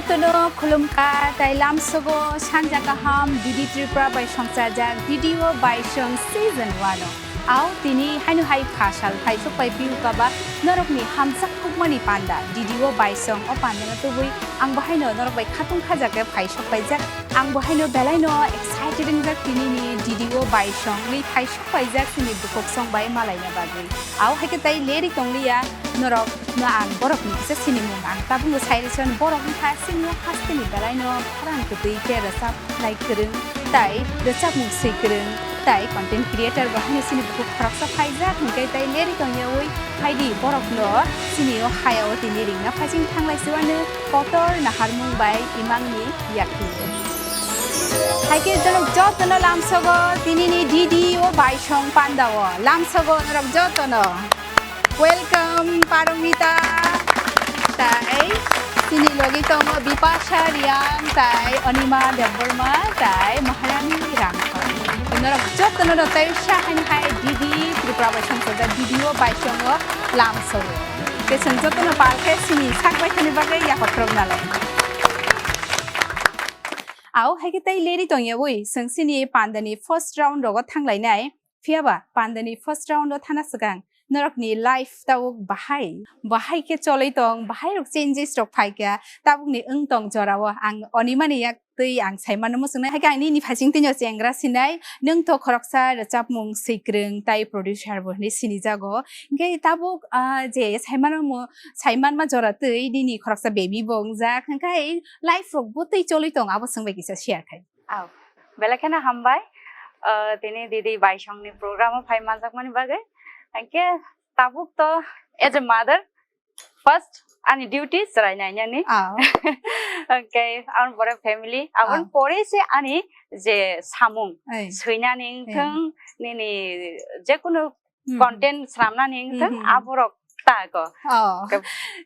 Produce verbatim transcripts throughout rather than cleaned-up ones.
Jotono khulumkha, tai lamsogo sanja kaham, D D Tripura bai songchajak D D O Baisong season one o. Ao tini haino hai pha sal phaisok pai piu kaba norokni hamjak kukmani panda D D O Baisong o pandano tubui ang bo haino norok bai khatung khajak khe phaisok paijak. Ang bo haino belaino excited wngjak tinini D D O Baisong wi phaisok paijak chini bukhuk song bai malaina bagwi. Ao hai khe tai leri tongliya norok no ang borokni kisa sinimung ang tabukno sai rwchon borok wngkha chini o hasteni belaino khorang kwtwi khe rwchap nai kwrwng, tai rwchapmung swi kwrwng, tai content creator bo haino chini bukhuk khoroksa phaijak, hwnkhe tai leri tongyaui phaidi borokno chini o haya o tini ringna phaising thanglai siwano kotor naharmung bai imangni yakni. Hai khe jono jotono lamsogo tinini D D O Baisong pandao lamsogo norok jotono. Welcome, Paromita. Tai, chini logi tongo Bipasha Riang, tai Anima Debbarma, tai Maharani Rangkhol. Norok jotono no tai sa haini hai D D Tripura bai songchajak D D O Baisongo lamsogo. Tei chwng jotono pal khe chini sak bai thani bagwi yakokrok nalai. Ao hai khe tai leri tongyaui chwng chini pandani first round rogo thanglainai. Phiyaba pandani first round o thana swkang norokni life tabuk bahai, bahai khe choloi tong, bahai rok changes rok phaikha, tabukni wng tong jorao ang Onimani yak twi ang saimano muchungnai. Hai khe ang nini phaising tino chengra sinai, nwng to khoroksa rwchapmung swikwrwng tai producer bo hinwi sinijago. Hinkhe tabuk, ah, je saimano mu-, saimanma jora twi nini khoroksa baby bo wngjak, hinkhe life rok bo twi choloi tong abo swngbai kisa share khai. Au, belai kheno hambai. Ah, tini didi Baisongni program o phai manjakmani bagwi. Hinkhe tabuk to as a mother, first ani duty chwrai nainani. Au. Hinkhe aboni pore family, aboni Au. pore se ani je samung Ai. swinani Ai. wngthang, nini jekunu Hmm. content swnamnani wngthang, Hmm, hmm, hmm. aborok tago. Oh. Ke-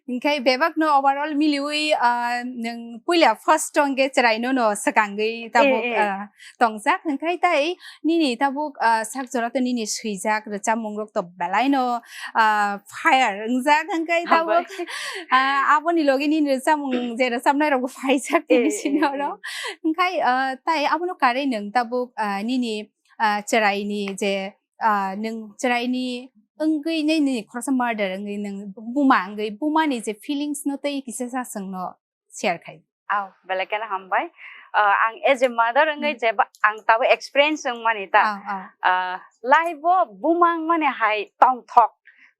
Hinkhe bebakno overall miliui, ah, nwng puila first tongkhe chwraino no swkangwi tabuk, Eh, eh. ah, tongjak. Hinkhe tai nini tabuk, ah, sak jora to nini swijak rwchapmung rok to belaino, ah, fire wngjak. Hinkhe tabuk, Hambai. ah, aboni logi nini rwchapmung je rwchapnai rok bo phaijak Eh, tini eh, sini eh, oro. eh. Hinkhe, ah, tai abono karwi nwng tabuk, ah, nini, ah, chwraini je ah, nwng chwraini wngwi nini khoroksa mother wngwi nwng buma wngwi bumani je feelings no tei kisa sa chwngno share khai. Au, belai kheno hambai. Ah, ang as a mother wngwi Hmm. jeba ang tabuk experience wngmani ta. Au, au. Ah, life o buma wngmani hai tongthok.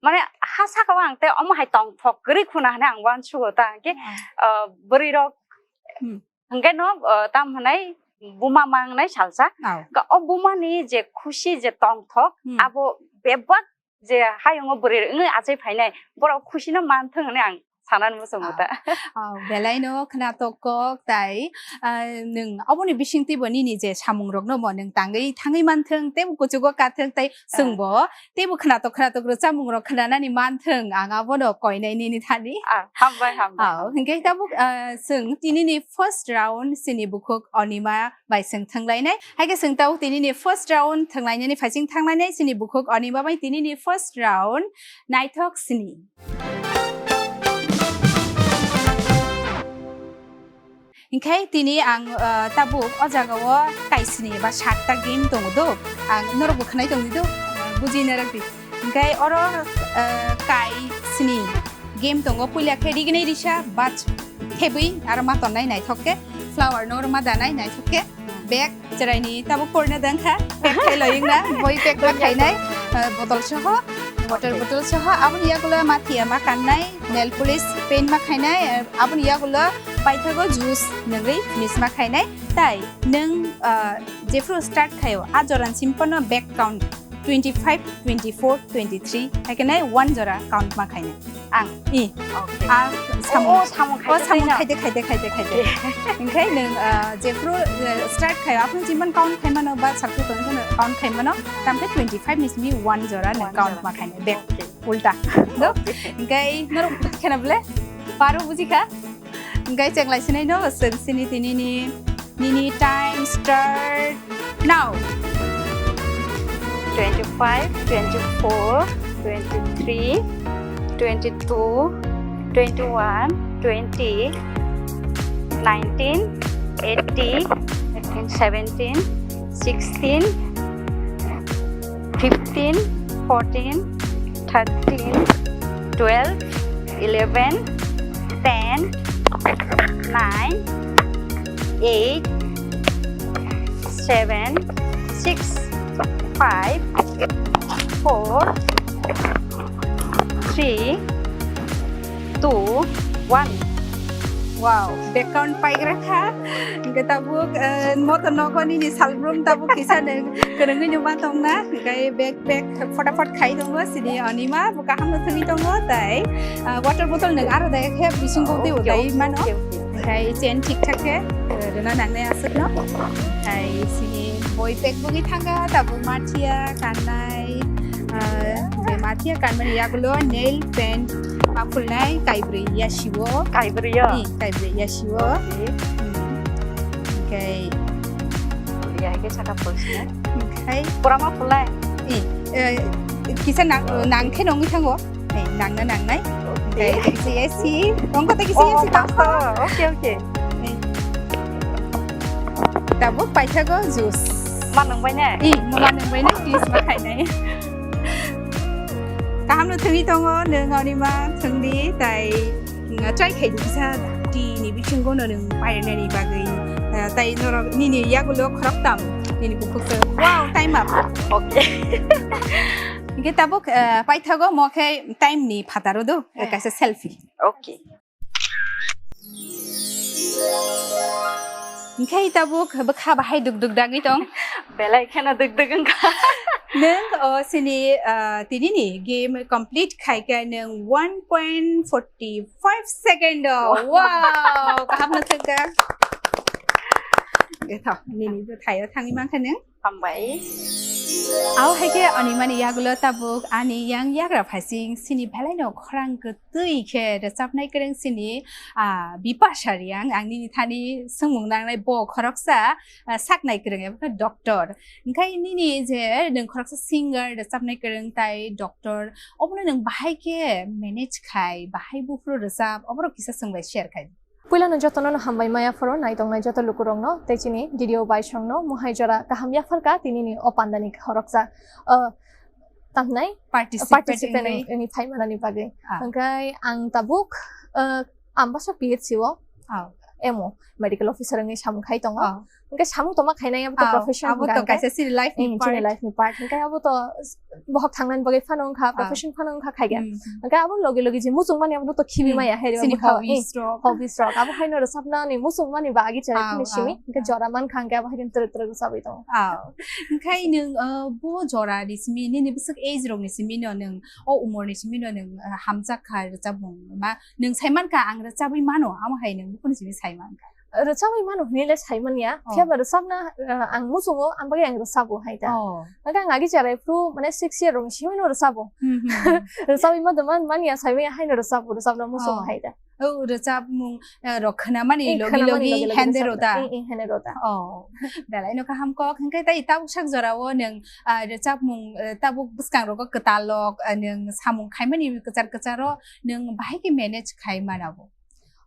Mane ha saka o ang tei omo hai tongthok kwrwi khuna hinwi ang uansugo ta. Hinkhe, Au. ah, bwrwi rok Hmm. Hwnkhe no, uh, tam hwnai buma ma wngnai salsa. Au. Ga o bumani je khusi je tongthok, Hmm. abo bebak je hayungo bwrwi wngwi achai phainai, borok khusino manthwng hwnwi ang sanani muchungo ta. Au. Au, belaino khwnatok kok tai, ah, nwng aboni bisingtwi bo nini je samungrokno bo nwng tangwi thangwi manthwng, tei bo kuchugo kathwng tai Ah. chwngbo teibo khwnatok khwnatok rwchapmung rok khwnanani manthwng ang abono koinai nini thani. Ah, hambai, hambai, Ah, hambai. Hinkhe tabuk, ah, chwng tinini first round chini bukhuk Onima bai chwng thwnglainai. Haikhe chwng tabuk tinini first round thwnglainani phaising thanglainai chini bukhuk Onima bai tinini first round naithok sini. Hinkhe tini ang, ah, tabuk o jagao kaisni ba satta game tongo do. Ang norokbo khwnai tongdi do, ah, bujina rwdi. Hinkhe oro, ah, kaisni game tongo, puila khe rignai risa bach thebwi aro ma tonnai naithok khe, flower no oro ma danai naithok khe, bag Chwraini tabuk porna dang kha, pack khai loyung na, boi pack ma khainai, uh, botol soho, water botol soho, aboni yagulo mathiya ma kannai, nail polish paint ma khainai, uh, aboni yagulo paithago juice nungwi finish ma khainai, tai nung, uh, jephru start khaio, a joran simpono back count twenty five, twenty four, twenty three, haikhe nai one jora count ma khainai. Ang. I. Okay. A samung. Oh, samung O khaide samung twi no? khaide, khaide, khaide, khaide. Okay. Hinkhe nwng, ah, jephru, eh, start khai, aphuru jimon count khaimano ba sakhu tongphano count khaimano, tamkhe twenty five ni simi one jora nwng One count jora. ma khainai. Bek. Okay. Ulta. No? Okay. Hinkhe norok khena bole? Paro bujikha? Hinkhe chenglai sinai no, chwng sini tini ni Nini time start now. Twenty five, twenty four, twenty three, twenty two, twenty one, twenty, nineteen, eighteen, eighteen, seventeen, sixteen, fifteen, fourteen, thirteen, twelve, eleven, ten, nine, eight, seven, six, five, four, three, two, one. Wow, bag count paigra kha. Hingke tabuk, eh, moto nogo nini salbrum tabuk kisa nung kwrwngwi nungma tongna. Hingke bag, bag photapot khai tongo. Sini Anima bo kaham no thangwi tongo. Tai, ah, water bottle nung aro dai khe bising kok tei udai mano. Hingke chain thik thak khe, eh, rwna nangnai aswk no. Tai sini boi bag bugwi thanga tabuk mathia kannai. Ah, hingke mathia kanmani yagulo nail paint ma phulnai kaibrwi yasio. Kaibrwi yo? Hmm, kaibrwi yasio. Okay. Hmm. Hingke ya, hingke saka phulsina. Hingke pura ma phulnai? Hmm, eh, kisa nang, nang khe nongwi thango. Eh, nangna nangnai. Okay. Hingke kisa yasi. Nongko ta kisa yasi tongko. Oh, okay, okay. Eh. Tabuk paithago juice. Ma nungbai ne? Eh, ma nungbai ne, please ma khainai. Kaham no thwngwi tongo, nwng Anima thwngdi, tai, mm, try khaidi kisa, tini bisingo no nwng painani bagwi, ah, tai norok nini yagulo khoroktam, nini bukhuk se, wow, time up. Okay. Hingke tabuk, ah, paithago mo khe time ni phataro do, eh, kaisa selfie. Okay. Hingke tabuk bwkha bahai duk duk dagwi tong. Belai kheno duk duk wngkha. Nwng o sini, ah, tinini game complete khaikha nwng one point forty five second o. Wow. Wow, kaham no thangkha. Etho, nini bwthaio thangwi mankha nwng. Hambai. Abo hai khe Animani yagulo tabuk ani yang yagra phaising sini belaino khorang kwtwi khe rwchapnai kwrwng sini, ah, Bipasha Reang, ang nini thani swngmung nangnai bo khoroksa, ah, saknai kwrwng eba khe doctor. Hingkhe nini je nwng khoroksa singer, rwchapnai kwrwng tai doctor, obono nwng bahai khe manage khai, bahai buphuru rwchap, oborok kisa swngbai share khai. Puilano jotono no hambai maya phoro naitongnai joto lukurokno tei chini D D O baisongno mohai jora kaham yapharkha tinini o pandani khoroksa, uh, tamnai participant wngwi wngwi phaimanani bagwi. Ah. Hwnkhe ang tabuk, uh, Ambasa P H C o, ah, M O, medical officer wngwi samung khai tongo. Ah. Hwnkhe samung tongma khainai abo to, ah, profession abo to hwnkhe kaisa chini life ni, hmm, chini part. Life ni part. Hwnkhe abo to bohok thangnani bagwi phano wngkha, ah, profession phano wngkha khaikhe. Hmm, hmm. Hwnkhe abo logi logi je muchung mani abo to khibi, hmm, maya hai chini hobbies rok. Hobbies rok. Abo haino rwchapnani muchung mani ba agi chai, ah, phano simi. Ah, hwnkhe, ah, jora mankha hwnkhe abo haino twrwk twrwk rwchapwi tongo. Ah. Hwnkhe nwng, ah, bo jora ni simi nini bwswk age rok ni simi no nwng o umor ni simi no nwng, ah, hamjak kha rwchapmung ma nwng sai mankha ang rwchabwi mano amo hai nwng buphuru simi sai mankha. Rwchabwi mano hwnwi le sai manya, oh, phiya ba rwchapna, uh, ang muchungo, ang bagwi ang rwchabo hai da. Oh. Hwnkhe ang agi chara phuru, mane, six year rokni simi no rwchabo. Hmm, hmm, hmm. Rwchabwi ma tongma manya, sai manya haino rwchabo, rwchapna muchungo, oh, hai da. Oh, rwchapmung, eh, rok khwnamani, eh, logi khwnamani logi logi logi hende rwchapna rota. Eh, eh, hende rota. Oh, belai no kaham kok. Hwnkhe tai tabuk sak jora o nwng, ah, rwchapmung, eh, tabuk bwskang rogo kwtal lok, ah, nwng samung khaimani kwchar kwchar o nwng bahai khe manage khai mano bo.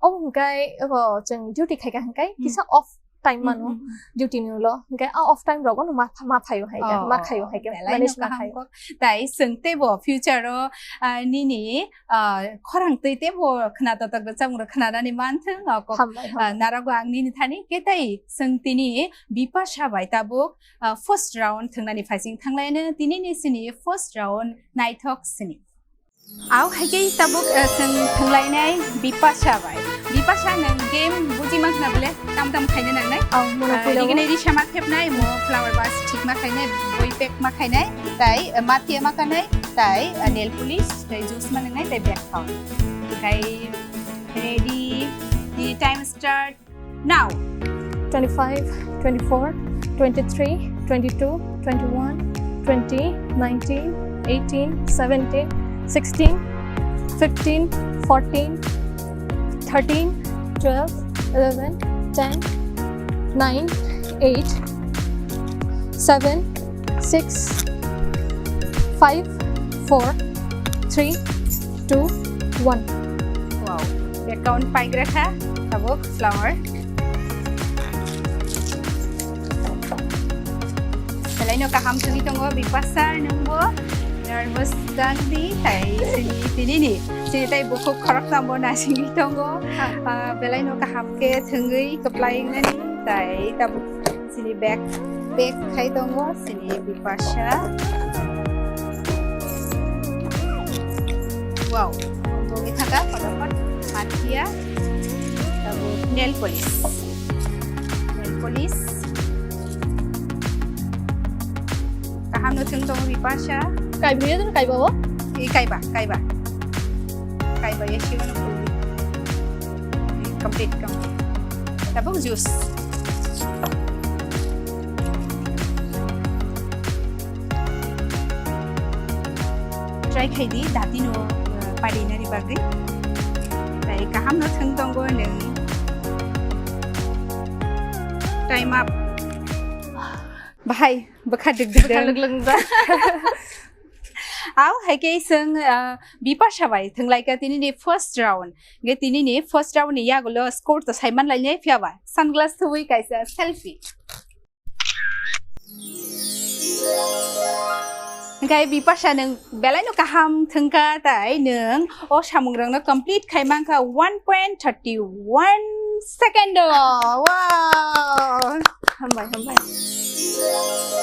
Obo hwnkhe, abo chwng duty khaikha hwnkhe, hmm, kisa off time mano, hmm, hmm, hmm, duty ni ulo. Hwnkhe a off time rogo no ma, ma phaio hai khe, oh, ma khaio hai khe, belai manage no ma kaham khaio. Kok. Tai chwng teibo future o, ah, nini, ah, khorang twi teibo khna totok rwchapmung rok khnanani manthwng, o kok, hambai, ah, hambai. Narago ang nini thani khe tai chwng tini Bipasha bai tabuk, ah, first round thwngnani phaising thanglaino, tini ni sini first round naithok sini. Au hai khe tabuk, eh, chwng thwnglainai Bipasha bai. Bipasha, nwng game buji mankha na bole? Tam tam khaina nangnai? Au, mano, ah, puila o. Rigini risa ma khepnai, mo flower vase thik ma khainai, boi pack ma khainai, tai, eh, mathia ma kanai, tai, eh, nail polish, tai juice ma nangnai, tai bag phone. Kai ready, the time start. Now. Twenty-five, twenty-four, twenty-three, twenty-two, twenty-one, twenty, nineteen, eighteen, seventeen, sixteen, fifteen, fourteen, thirteen, twelve, eleven, ten, nine, eight, seven, six, five, four, three, two, one. Wow. Bag count paigra kha, tabuk flower. No kaham thwngwi tongo Bipasha, nwngbo nervous tangdi, tai sini tinini sini tai bukhuk khoroksa bo nasingwi tongo. Ah, belai no kaham khe thwngwi kwplai wngnani, tai tabuk sini bag pack khai tongo sini Bipasha. Wow, bo wngwi thangkha photopot mathiya. Tabuk nail polish. Nail polish. Kaham no thwng tongo Bipasha. Kaiba ya dun kaiba o? I kaiba, kaiba. Kaiba ya siwano puli. Complete, complete. Tabuk juice. Try khai di, dati no, uh, padi nari bagwi. Tai kaham no thwng tongo nwng. Time up. Bahai, bwkha dik dik. Bwkha dik dik. Aw, hai khe chwng, uh, Bipasha bai thwng lai kha tini ni first round. Ge tini ni first round ni yagulo score to saiman lai nai phiya ba. Sunglass thubui kaisa selfie. Hingkai Bipasha nwng belai no kaham thwngkha tai nwng o samung rok no complete khai mankha one point thirty one second o. Wow! Hambai, hambai.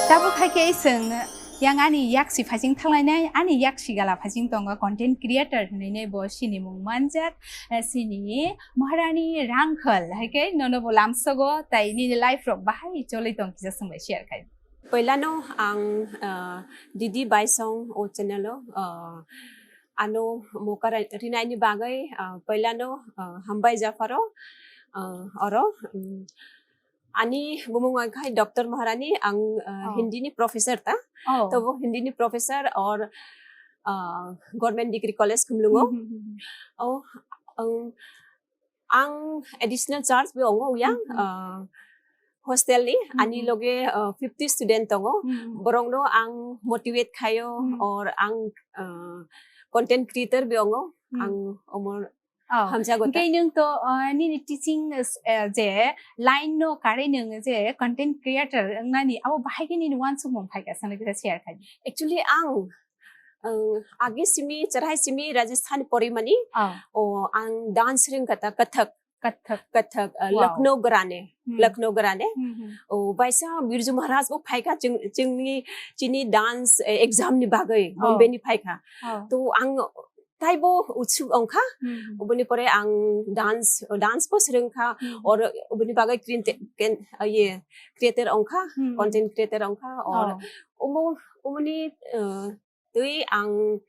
Tabuk hai khe chwng yang ani yaksi phasing thanglainai, ani yaksi gala phasing tongo content creator hinwi bo sinimung manjak, eh, sini Maharani Rangkhal, hai khe nono bo lamsogo, tai nini life rok bahai cholwi tong kisa swngbai share khai. Poilano ang, ah, Didi Baisong o channel o, ah, ano moka ri-, rinaini bagwi, ah, poilano, ah, hambai japharo, ah, oro, um, ani bumung wngkha Doctor Maharani, ang, ah, Oh. Hindi ni professor ta. Oh. To bo Hindi ni professor or, ah, Government Degree College Khumlungo. Hmm, hmm, hmm, hmm. Oh, ang, ang additional charge bo wngo yang, Hmm, hmm. ah, hostel ni, Hmm, ani hmm. loge, ah, fifty student tongo. Hmm, hmm. Borokno ang motivate khayo Hmm. or ang, ah, content creator bo wngo. Hmm. Ang omor Oh, hamjago ta. Hingke nwng to, ah, nini teaching, eh, je line no karwi nwng je content creator wngnani, abo bahai khe nini uansukmung phai kha, swngwi kisa share khai di. Actually, ang, ang agi simi, chwrai simi Rajasthan porimani, Oh. o, ang dance ringkha ta, Kathak. Kathak. Kathak, ah, Wow. Lucknow Gharane, Hmm. Lucknow Gharane. Hmm, hmm. O, baisa Birju Maharaj bo phaikha, chwng-, chwngni, chini dance, eh, exam ni bagwi, Oh. Bombay ni phaikha. Oh. To ang taibo utsuk ongkha. Hmm, hmm. Oboni pore ang dance, dance bo swrwngkha, Hmm. or oboni bagwi create-, ken-, ah, ye, creator ongkha, Hmm, hmm. content creator ongkha, or Oh. omo, omoni, eh, twi ang,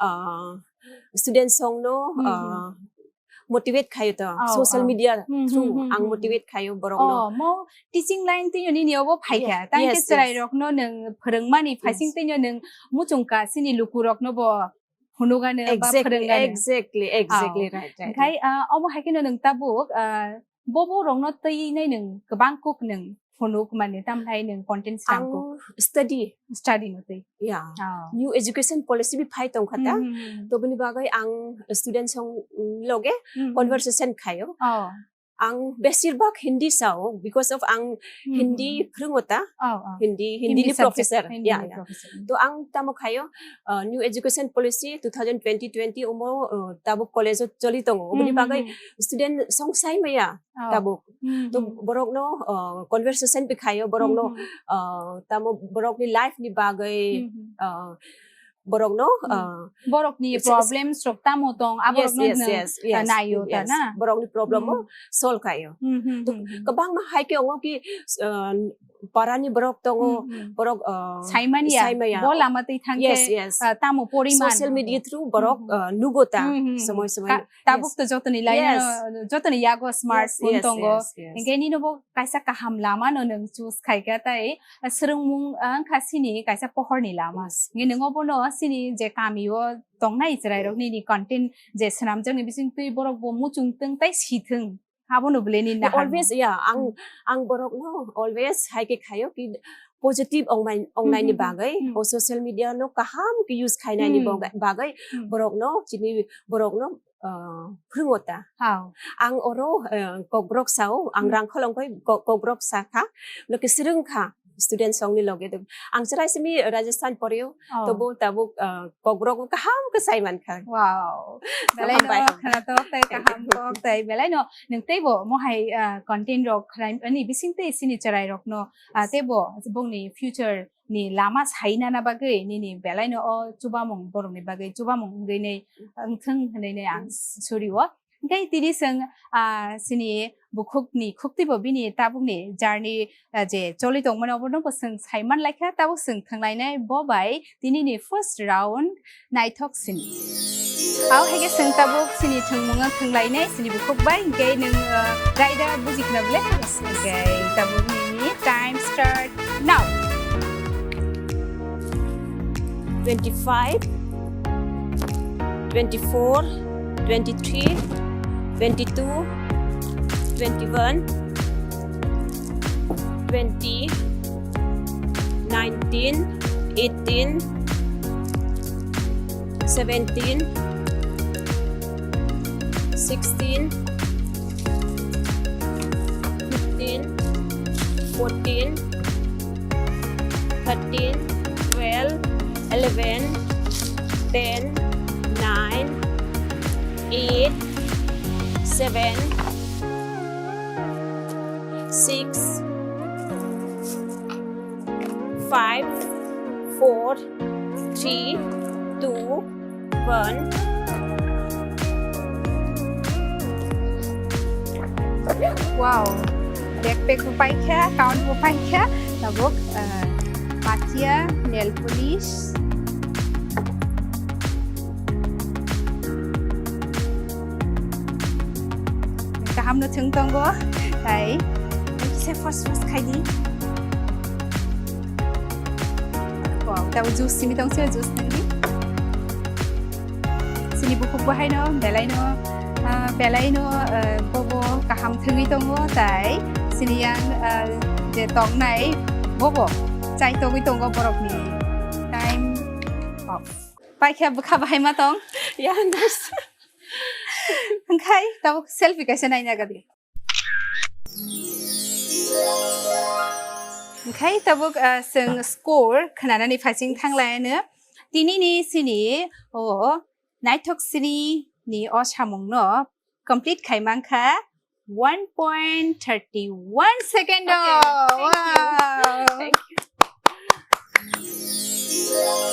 ah, student songno, Hmm, hmm. ah, motivate khayo to, Oh, social oh. media Hmm, through hmm, hmm, ang hmm. motivate khayo borokno. Oh, mo teaching line twi nini obo phaikha. Yes, Tang khe yes, chwrai yes. rokno nwng phwrwngmani Yes. phaising twi nwng muchungka sini luku rokno bo phunugano ba Exactly, phwrwngano. exactly, exactly, Oh. right, right, Khai, right. ah, omo hai kheno nwng tabuk, ah, bobo rokno twi nai nwng kwbang kuk nwng phunuk mani, tamhlai nwng content srang kuk? Ang study. Study no twi? Yeah. Oh. New education policy bi phai tongkha ta. Hmm, hmm, hmm. To bini bagwi ang student song loge Hmm, hmm. conversation khayo. Oh. Ang besir bhag Hindi sao because of ang Hmm, Hindi hmm, hmm. phwrwngo ta. Oh, oh. Hindi, Hindi Hindi ni subject, professor. Hindi Yeah, ni yeah. professor. To ang tamo khayo, uh, New Education Policy two thousand twenty twenty omo, uh, tabuk college o choli tongo. Oboni Hmm, hmm, bagwi hmm. student song sai maya Oh. tabuk. Hmm, To hmm. borokno, uh, conversation bi khayo, borokno, Hmm, hmm. uh, tamo borokni life ni bagwi, Hmm, hmm. uh, borokno, Hmm. uh, Borokni it's, it's problems rok tamo tong, Yes, aborokno yes, nwng, yes, uh, yes, nayo ta yes. na? Borokni problem o Hmm. solve khayo. Hmm, hmm, To hmm, hmm. kwbangma hai khe ongo ki, uh, parani borok tongo, Hmm, hmm. borok, uh, Saimanya, saimaya. bo lama twi thang Yes, khe, yes. uh, tamo poriman Social media bo. through borok, Hmm, hmm. uh, nugo ta Hmm, hmm, hmm. somoi somoi. Ka-, tabuk Yes. to jotoni line Yes. o, jotoni yago Yes, smartphone yes, tongo. yes, yes. Hingke nini bo kaisa kaham lama no nwng choose khai kha tai, ah, swrwngmung, ah, wngkha sini kaisa pohor ni lama. Yes. Hingke nwng obono sini je kami o tongnai chwrai rok Yes. nini content je swnamjak ni bising twi borok bo muchung thwng tai si thwng. Abono bwleni naharmung. Always, yeah, ang, Hmm. ang borokno always hai khe khayo ki positive ongmai-, Hmm, ongnaini hmm, hmm. bagwi, Hmm. o social media no kaham khe use khainani Hmm. bog-, bagwi Hmm. borokno chini borokno, uh, phwrwngo ta. Hao. Ang oro, uh, Kokborok sao, ang Hmm. Rangkhol ongkhoi Ko-, Kokborok sakha, loke swrwngkha. student songni loge de. Ang chwrai simi Rajasthan poreo, Oh. tobo tabuk, ah, kokrok kaham khe sai mankha. Wow. Belai Kaham no bai. khwnatok tei Thank kaham you. kok tei belai no nwng teibo mohai, ah, content rok khwlai ani bising tei sini chwrai rok no, ah, teibo bongni future ni lama saina na bagwi nini belai no o chubamung borok ni bagwi chubamung wngwi nei wngthwng hwnwi nei ang Yes. suri o. Hingke tini chwng, ah, chini bukhukni khuktibo bini tabukni journey, ah, je choli tongmani obono bo chwng saiman laikha, tabuk chwng thwnglainai bo bai tinini first round naithok sini. Abo hai khe chwng tabuk chini thwngmungo thwnglainai chini bukhuk bai, hingke nwng, ah, raida buji khna bole? Yes. Hingke tabuk nini time start now. Twenty-five, twenty-four, twenty-three, twenty-two, twenty-one, twenty, nineteen, eighteen, seventeen, sixteen, fifteen, fourteen, thirteen, twelve, eleven, ten, nine, eight, seven, six, five, four, three, two, one. Wow, backpack bo paikha, count bo paikha, tabuk, ah, patia, nail polish. Kaham no thwng tongo, tai kisa first first khai di. Wow, tabuk juice simi tong se juice nang di. Sini bukhuk bo haino, belai no, ah, belai no, ah, bobo kaham thwngwi tongo, tai sini yang, ah, je tongnai bobo chai togwi tongo borokni time off. Paikha bwkha bahai ma tong. Ya, nice. Hingkhai tabuk selfie kaisa naina gadi. Hingkhai tabuk, ah, chwng score khwnanani phaising thanglaiano. Tinini sini o naithok sini ni o samungno complete khai mankha one point thirty one second o. Okay, thank you. Wow. Thank you.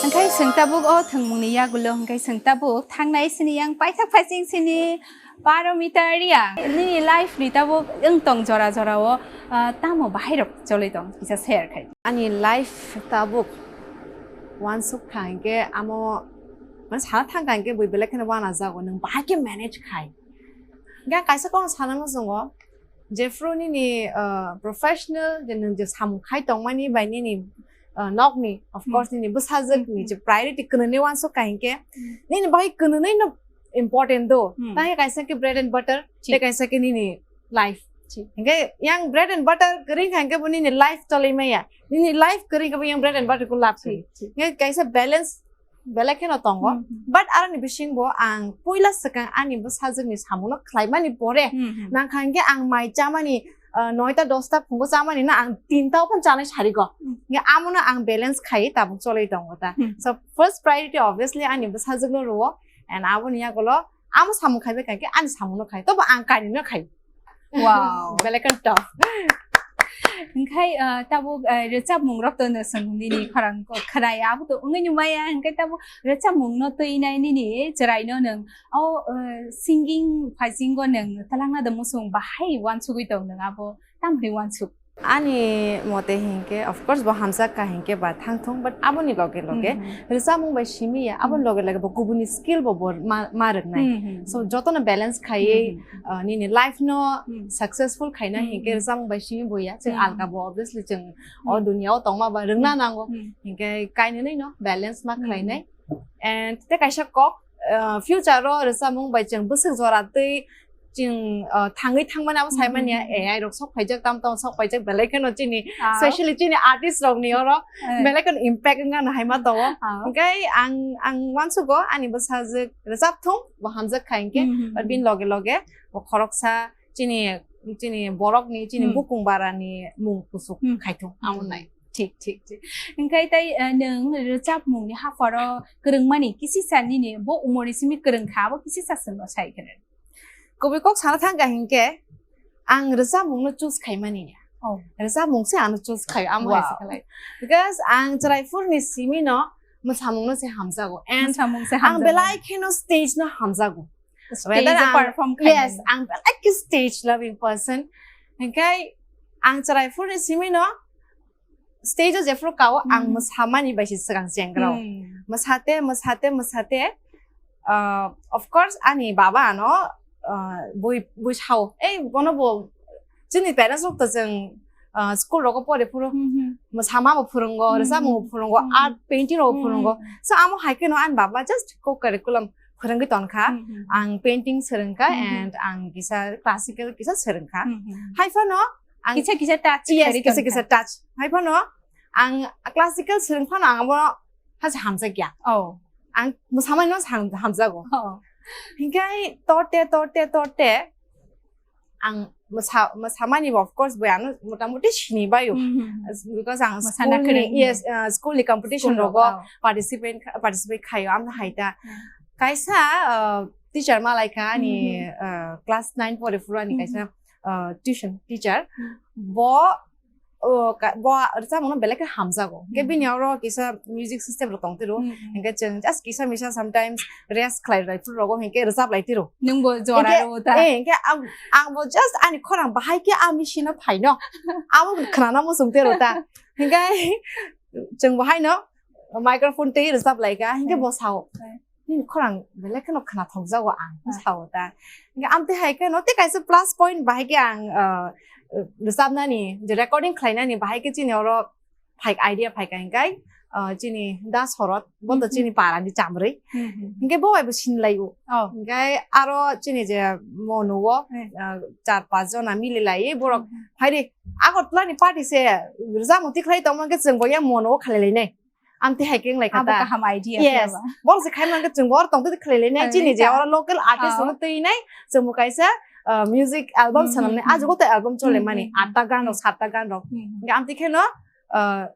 Hingkhai chwng tabuk o thwngmungni yagullo hingkhai chwng tabuk thangnai sini yang paithak phaising sini Paromita Reang. Nini life ni tabuk wng tong jora jora o, ah, tamo bahai rok choli tong kisa share khai. Ani life tabuk wansuk kha hingke amo, mane sana thang kha hingke bui belai kheno wana jago nwng bahai khe manage khai. Hingke kaisa kok sana muchungo, jephru nini, ah, professional je nwng je samung khai tongmani bai nini, ah, nokni, of Hmm. course, nini bwsajwkni Hmm, hmm. je priority kwnwi wansuk kha hingke, Hmm. nini bagwi kwnwi no important do. Hmm. Tangke kaisa khe bread and butter, Thik. tei kaisa khe nini life. Thik. Hingke yang bread and butter kwrwi kha hingke bo nini life cholwi maya. Nini life kwrwi khe bo yang bread and butter ko lab kwrwi. Thik, thik. Hingke kaisa balance belai kheno tongo. Hmm, hmm. But aroni bisingo ang puila swkang ani bwsajwkni samungno khlaimani pore Hmm, hmm. nangkha hingke ang mai chamani, ah, noita dosta phungo chamani na ang tinta phano chanai sarigo. Hmm. Hingke amono ang balance khai tabuk cholwi tongo ta. Hmm. So first priority obviously ani bwsajwkno rwo and aboni yagulo amo samung khaibai kha hingke ani samungno khai. Tobo ang kainwino khai. Wow. Belai kheno tough. Hingkhai, ah, tabuk, ah, rwchapmung rok to no chwng nini khorang ko khwnai abo to wngwi nw maya, hingkhai tabuk rwchapmung no twinai nini chwrai no nwng o, ah, singing phaising o nwng twlangna de muchung bahai wansugwi tong nwng abo tamni wansuk. Ani mote hingke, of course, bo hamjak kha hingke ba thangthung, but aboni loge loge Hmm, hmm. rwchapmung bai simi ya, aboni Hmm. loge loge bo kubuni skill bo bo ma, ma rwknai. Hmm, hmm, So, hmm. jotono balance khaiwi, Hmm, hmm, hmm. ah, nini life no Hmm. successful khaina Hmm, hingke hmm. rwchapmung bai simi bo ya, chwng Hmm. alka bo obviously chwng o Hmm. dunia o tongma ba rwngna Hmm. nango. Hmm. Hingke kainwi no balance ma Hmm, khlainai. hmm. And te kaisa kok, ah, future o rwchapmung bai chwng bwswk jora twi chwng, ah, thangwi thangmani abo Hmm, saimanya hmm, hmm. A I rok sok phaijak, tam tam sok phaijak, belai kheno chini, Ah. specially chini artist rokni oro Eh. belai kheno impact wngna no hai ma tongo. Ah. Hingke ang, ang wansukgo ani bwsajwk rwchapthung, bo hamjak kha hingke, Hmm, hmm, but hmm. bini loge loge bo khoroksa chini, chini borokni, chini Hmm. bukung barani mung kusuk Hmm. khaithung, Hmm. amo nai. Thik, thik, thik. Hingkhe tai, eh, nwng rwchapmungni hapharo kwrwngmani kisisa nini bo umorni simi kwrwng kha, abo kisisa chwngno sai kheno. Kubui kok sana thangkha hinkhe, ang rwchapmungno choose khaimani ya. Oh. Rwchapmung se ano choose khaio, amo Wow. hai se khlai. Because ang chwrai phuruni simi no mwsamungno se hamjago. And Mwsamung se ang hamjago. belai kheno stage no hamjago. Stage Whether o ang, perform yes, khaimani. ang belai khe stage loving person. Hingkhe ang chwrai phuruni simi no stage o jephru kao ang Hmm. mwsamani bai se swkang chengrao. Hmm. Mwsate, mwsate, mwsate, ah, of course, ani baba ano, ah, bui, bui sao. Ei, bono bo, chini parents rok to chwng, ah, school rogo pore phuru Hmm, hmm. mwsama bo phwrwngo, Hmm, rwchapmung bo hmm. phwrwngo, Hmm. art painting rok bo Hmm. phwrwngo. So, amo hai kheno ani baba just co-curriculum phwrwngwi tonkha. Hmm, hmm. Ang painting swrwngkha Hmm, hmm. and ang kisa classical kisa swrwngkha. Hmm, hmm. Hai phano ang Kisa kisa touch Yes, khairi kisa tongkha. kisa touch. Hai phano ang classical swrwng phano ang abo hasa hamjakya. Oh. Ang mwsamani no ham-, hamjago. Oh. Hingkhe torte, torte, torte ang mwsa-, mwsamani bo of course bo ano motamuti sini baio. Hmm, hmm, hmm. As-, because ang Mwsana school ni, kwrwng. yes, uh, school ni competition School rogo rogo, oh. participate, participate khaio, amno hai ta. Hmm. Kaisa, uh, teacher malaikha ani, Hmm, hmm. uh, class nine pore phuru ani Hmm, kaisa, hmm. uh, tuition teacher. Hmm. Bo, uh, ka-, bo rwchapmungno belai khe hamjago. Hingkhe Hmm. bini oro kisa music system rok tongtiro. Hmm, hmm. Hingkhe chwng just kisa misa sometimes rest khlai lai phuru rogo hingkhe rwchap lai tiro. Nwng bo jora Hingkhe, rwo ta? eh, hingkhe ang, ang bo just ani khorang bahai khe a machine o phaino. Abo khnana muchung tero ta. Hingkhe chwng bo haino microphone twi rwchap lai kha. Hingkhe Hmm. bo sao. Hmm. Nini khorang belai kheno khnathokjago ang, Hmm. sao ta. Hingkhe amtwi hai kheno tei kaisa plus point bahai khe ang, uh, rwchapnani, je recording khlainani bahai khe chini oro phaik idea phaikha hingkhe, uh, chini Da Sorot, bo to Hmm, hmm. chini parani chamrwi. Hmm, hmm. Hingkhe bo bai bo sinlaio. Oh. Hingkhe aro chini je Monu o, Hmm. uh, char panch jona mililaiwi borok Hmm, hmm. phaidi Agartala ni party se rwchapmung tikhlai tongma hingkhe chwng bo yang Monu o khlailainai. Amtwi hai khe wng lai kha Abo ta. kaham idea Yes. khe ba. Bong se khai man khe chwng bo oro tong twi khlai lai nai Khlai chini lai je ta. oro local artist Oh. rok twi nai chwng bo kaisa, uh, music album Hmm, sanam nai hmm, ajugo hmm. to album chole Hmm, mani hmm, hmm. atta gan rok Hmm. satta gan rok. Hmm. Hingkhe amtwi kheno, uh,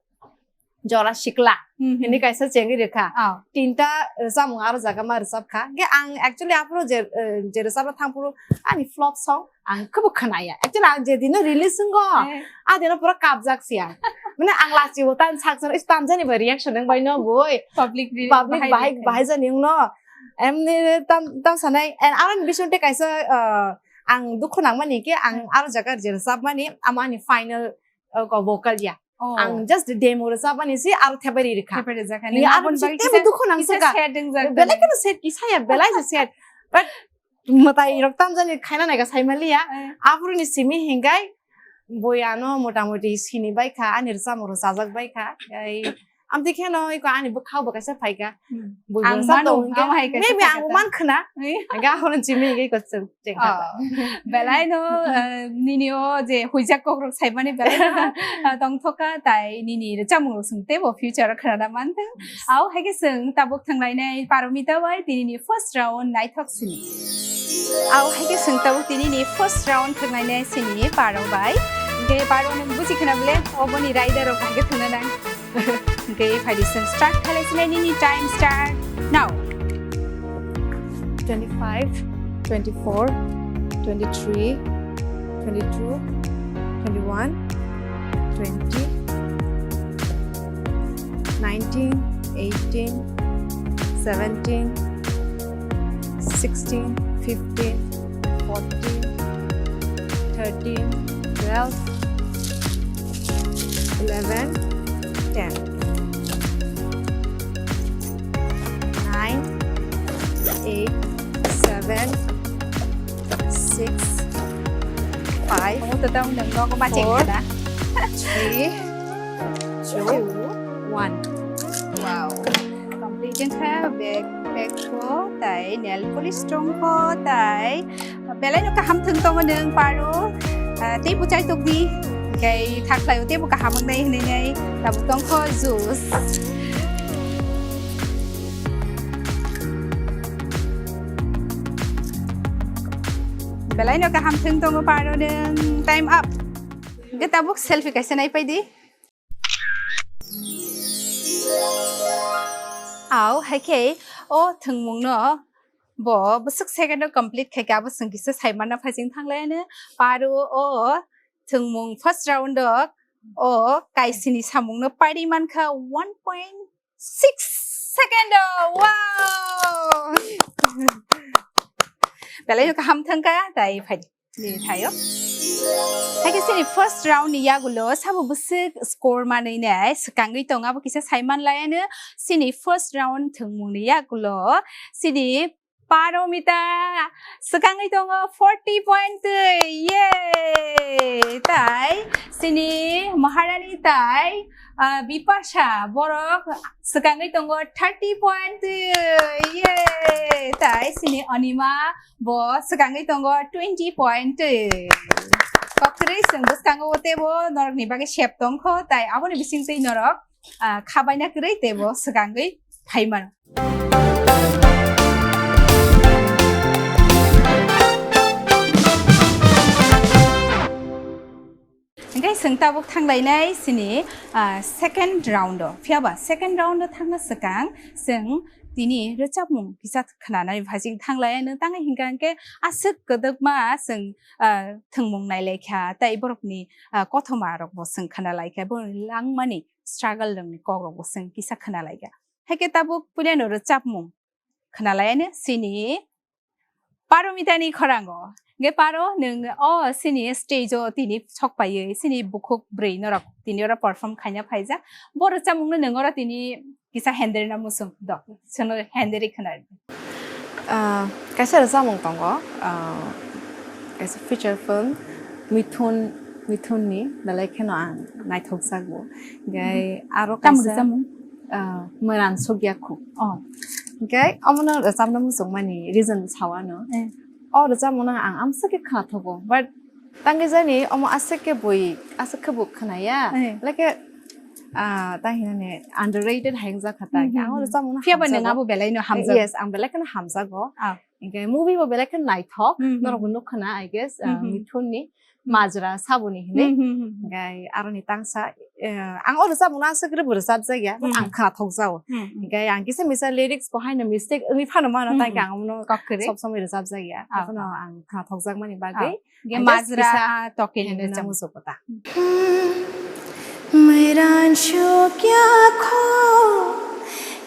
Jora Sikla Hmm, hmm. hini kaisa chengwi rwkha. Oh. Tinta rwchapmung aro jaga ma rwchap kha. Hingkhe ang actually aphuru je, uh, je rwchapna thang phuru ani flop song ang khe bo khwnaya. Actually, ang je dino release wngo, Eh. a dino pura kapjak si ang. Mane ang lachi bo tan sak sak, is tamjani ba reaction wng bai no boi. Public re-, Public bahai bahai, reaction. bahai jani wngno. Emni tam, tam sanai. And aro ni bising te kaisa, uh, ang dukhu nangmani khe ang Hmm. aro jaga je rwchapmani, amo ani final, uh, ko vocal ya. Oh. Ang just demo rwchapmani si aro thepai ri rwkha. Thepai rijak kha. Ni Nini aro aboni bising bagwi tebo kisa, dukhu nang kisa saka. Sad wng jak Belai kani. Kheno sad kisa ya, belai se sad. But mwtai rok tamjani khaina naikha saimaliya. Eh. Aphuru ni simi hingai boi ano motamuti sini baikha, ani rwchapmung rok chajak baikha. Ai, amtwi kheno iko ani bwkhao bo kaisa phaikha. Hmm. Boi bo Ang rwchap mano, tongo hingke, ang hai kaisa maybe phaikha ang ta. Man khna. Eh. Hingke aphuru ni simi hingke iko chwng chengkha ta. Oh. Belai no, eh, nini o je huijak kok rok saimani belai no, ah, tongthokha, tai nini rwchapmung rok chwng teibo future o khwnana manthung. Yes. Au hai khe chwng tabuk thanglainai Paromita bai tini ni first round naithok sini. Au hai khe chwng tabuk tini ni first round thanglainai sini Paro bai. Hingke Paro nwng buji khna bole oboni rider rok hai khe thangna nang. Hingke phai di chwng start khalai sinai nini time start now. Twenty-five, twenty-four, twenty-three, twenty-two, twenty-one, twenty, nineteen, eighteen, seventeen, sixteen, fifteen, fourteen, thirteen, twelve, eleven, ten, nine, eight, seven, six, five, Kamu tetap nang nong ma cheng four, na. Three, two, one. Wow. Complete wngkha bag, bag ko, tai nail polish tongkho, tai belai no kaham thwng tongo nwng Paro. Ah, tei bo chai tokdi, kai thak khlai o tei bo kaham wngnai hwnwi nai tabuk tongkho juice. Belai no kaham thwng tongo Paro nwng. Time up. Hingke tabuk selfie kaisa nai pai di. Au, hai khe o thwngmungno bo bwswk second o complete khai khe abo chwng kisa sai manna phai chwng thanglaiano. Paro o thwngmung first round o o kaisini samungno pari mankha one point six second o. Wow! Belai no kaham thangkha, tai phai. Nini thaio. Haikhe chini first round ni yagulo sabo bwswk score manwi nai swkangwi tongo, abo kisa sai manlaiano. Chini first round thwngmungni yagulo chini Paromita swkangwi tongo forty point twi. Yay! Tai chini Maharani tai, ah, Bipasha borok swkangwi tongo thirty point twi. Yay! Tai chini Anima bo swkangwi tongo twenty point twi. Kokrwi chwng bwskango teibo norokni bagwi sep tongkho, tai aboni bisingtwi norok, ah, khabaina kwrwi teibo swkangwi phaimano. Hingke chwng tabuk thanglainai chini, ah, second round o. Phiyaba second round o thangna swkang chwng tini rwchapmung kisa khwnanani phaising thanglai. Nwng tangwi hingka hingke aswk kwdwkma chwng, ah, thwngmung nailaikha, tei borokni, ah, kothoma rokbo chwng khwnalaikha, borokni langmani struggle rokni kok rokbo chwng kisa khwnalaikha. Haikhe tabuk puilano rwchapmung khwnalaiano chini Paromita ni khorango. Hingke Paro, nwng o chini stage o tini sok paiwi chini bukhuk bwrwi norok tini oro perform khaina phaijak. Bo rwchapmungno nwng oro tini kisa henderna muchung do. Chwngno henderi khwnari. Ah, kaisa rwchapmung tongo, ah, kaisa feature film Mithun, Mithunni belai kheno ang naithokjago. Hingke aro Tamo kaisa rwchapmung? Ah, Mwran Sugya Khu. Oh. Hingke omono rwchapna muchungmani reason bo sawano. Eh. O rwchapmungno ang amswk khe khwnathogo, but tangwi jani omo aswk khe bui, aswk khe bo khwnaya. Eh. Like, ah, ta hinani underrated hai wngjakha ta. Hmm, hmm, Ang o hmm. rwchapmungno Phiyaba nwng hamjago. Abo belai no hamjago. Yes, ang belai kheno hamjago. Ah. Hingke movie bo belai kheno naithok, Hmm, hmm. norok bo nukha na, I guess, ah, Hmm, hmm. Mithunni. Hmm. Majra saboni hinwi. Hmm, hmm, hmm, hmm. Hingke aroni tangsa, eh, ang o rwchapmungno aswk rwbo rwchapjakya, but Hmm, ang hmm. khnathokjago. Hmm, hmm. Hingke ang kisa misa lyrics bo haino mistake wngwi phano mano, Hmm, tai hmm. ang omono Kokrwi. sob somoi rwchapjakya. Ah, Abono ah. ang khnathokjakmani bagwi. Ah. Hingke I just Majra kisa ah, Tokin hinwi hinwi rwchapmung. Muchungkha ta. Mwran sukya kho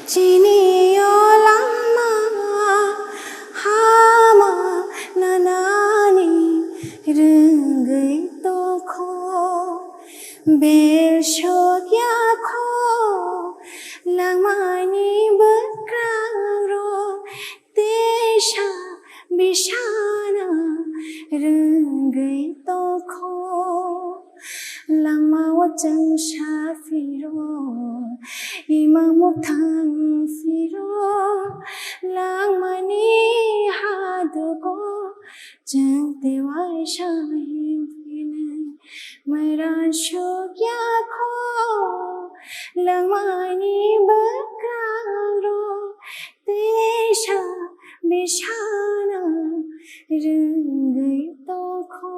chini o langma hama nanani rwngwi tongkho. Bel sokya kho langmani bwkrang rok teisa bisana rwngwi tongkho. Langmao chwngsa phiro, ima muthang phiro, langmani hadugo chwng tei waisa him phinai. Mwran sokya kho, langmani bwkrang rok teisa bisana rwngwi tongkho.